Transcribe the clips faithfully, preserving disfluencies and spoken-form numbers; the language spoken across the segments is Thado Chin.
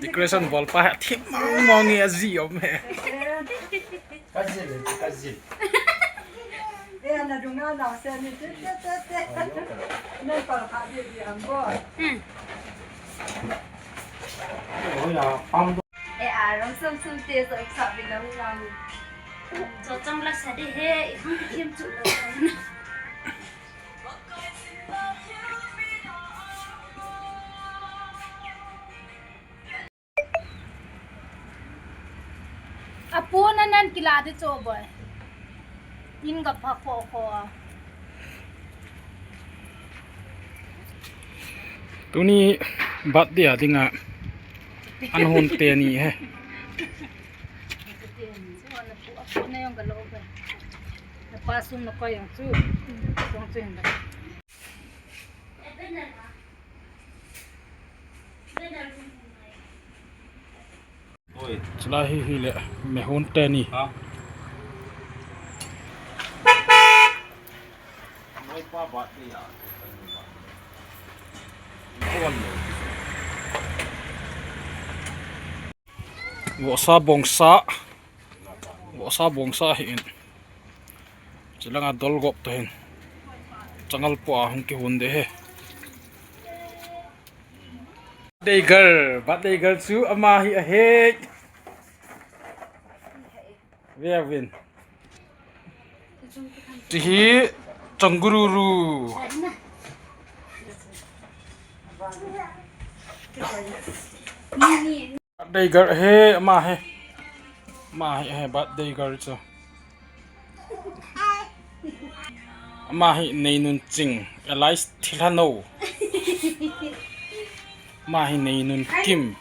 Decoration bol pa hi thim mong mong e, aji om e. Kajil, kajil. Eh, na dunga na se ni te te te te. Nang pal kha di di ham bo. Hmm. Eh, a ram sam sam te so sa bi lam lam. Jo chang la sa de he, i hung thim chu la. Apu na nan kila de cho boy. In ga pha kho kho. Tuni birthday a dinga an hon te ni he. Na pa sum na koi ang chu. Kong chu hin da. Chulai hi, hi le, me hon te ni. Ha? Noi pa birthday a. Vohsa bongsa. Vohsa bongsa hi in. Chilanga dol gop ta hin. Changal po a hung kihon de he. Birthday girl, birthday girl chu ama hi ahi. Ve vin. Chi hi changururu. Birthday girl he, ama he. Ama he, he birthday girl chu. Ama hi Neinun Ching, alias Thilhano. Ama hi Neinun Kim.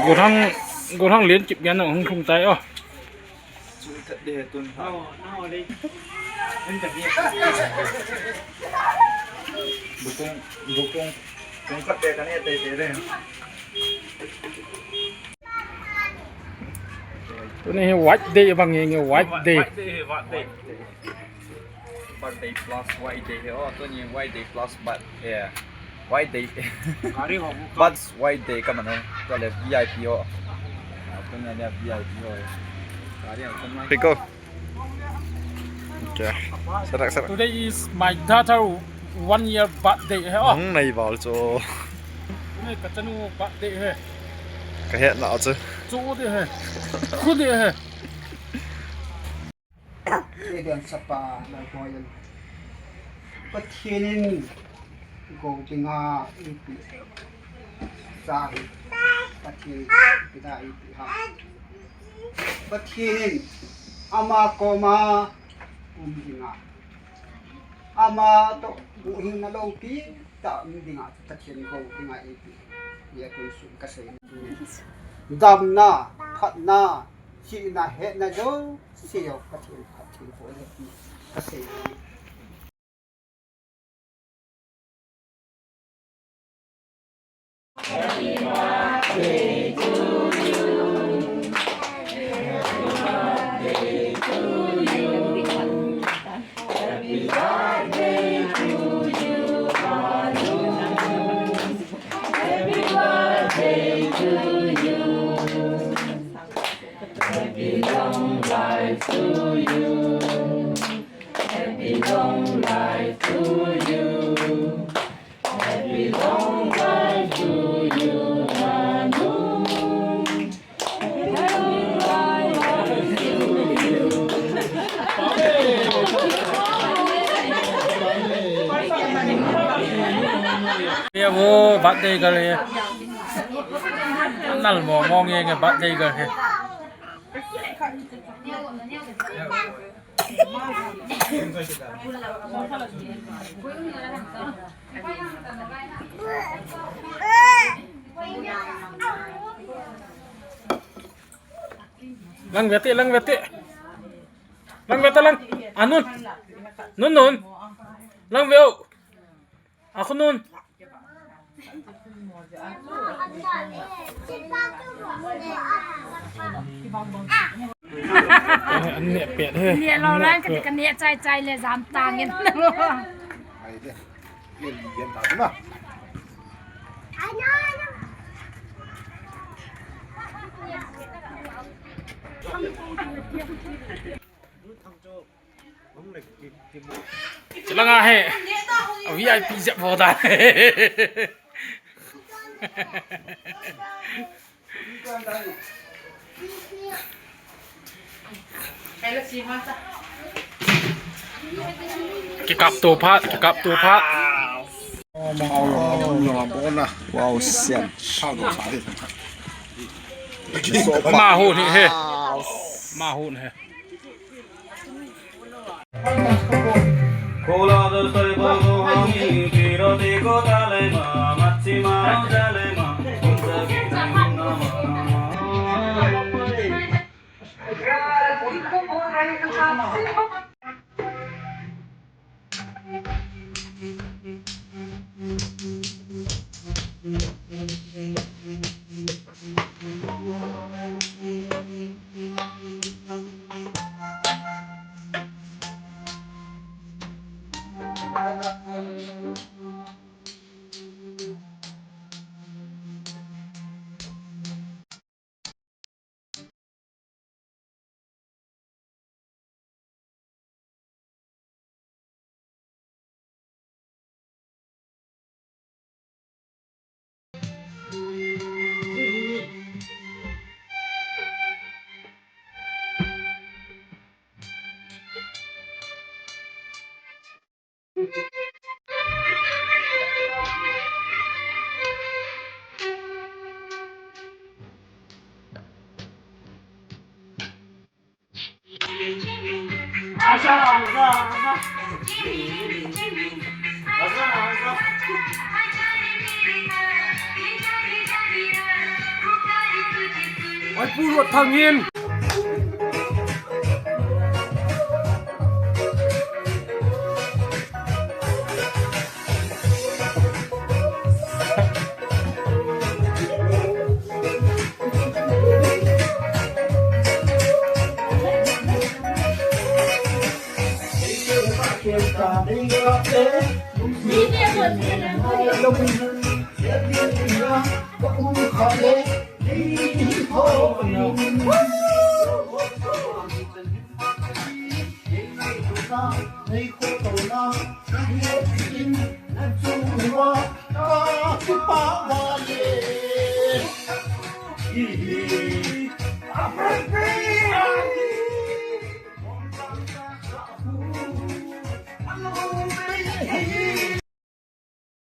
Gollhang, Gollhang Lenkip ngen hung lhung tai o. Chu khat de tun ha. Bukung, bukung, bukung khat de kan e te te de. Tuni hi white day bang nge, white day. White day, white day. Birthday plus white day he. Oh, tuni white day plus birth-, yeah. White day. Gari ho bu ka. But white day ka man ho. Tule V I P ho. Ah, tuni le V I P ho. Gari ho tuni. Piko. Okay. Sarak, sarak. Today is my daughter one year birthday he. Oh. Hung nai val cho. Tuni ka chanu birthday he. Ka het na chu. Chu de he. Khu de he. Sedan sapa lai boyan. Pathen in go dinga ipi sa hi. Pathen in ipi da ipi ha. Pathen in ama koma um dinga. Ama to buhing na longpi ta um dinga. Pathen go dinga ipi. Ya kun sun ka sei. Damna, phatna, Sihna hetna jouse jong Pathen, Pathen koma le ti kasei. Happy long life to you. Happy long life to you. Happy long life to you, Nanu. Happy long life to you. Ye wo birthday girl he. Nal mo mo nge nge birthday girl he. Lang vete, lang vete. Lang vete lang. Anun. Nun nun. Lang veo. Ako nun. An neh pet he. Neh lou lai ka, ka neh chai chai le jam tang in. Chalanga he. A V I P jep ho ta. Kikap to phat, kikap to phat. Wow, sian. Ma hu ni he. Ma hu ni he. Oi, Pu Luat Thangin.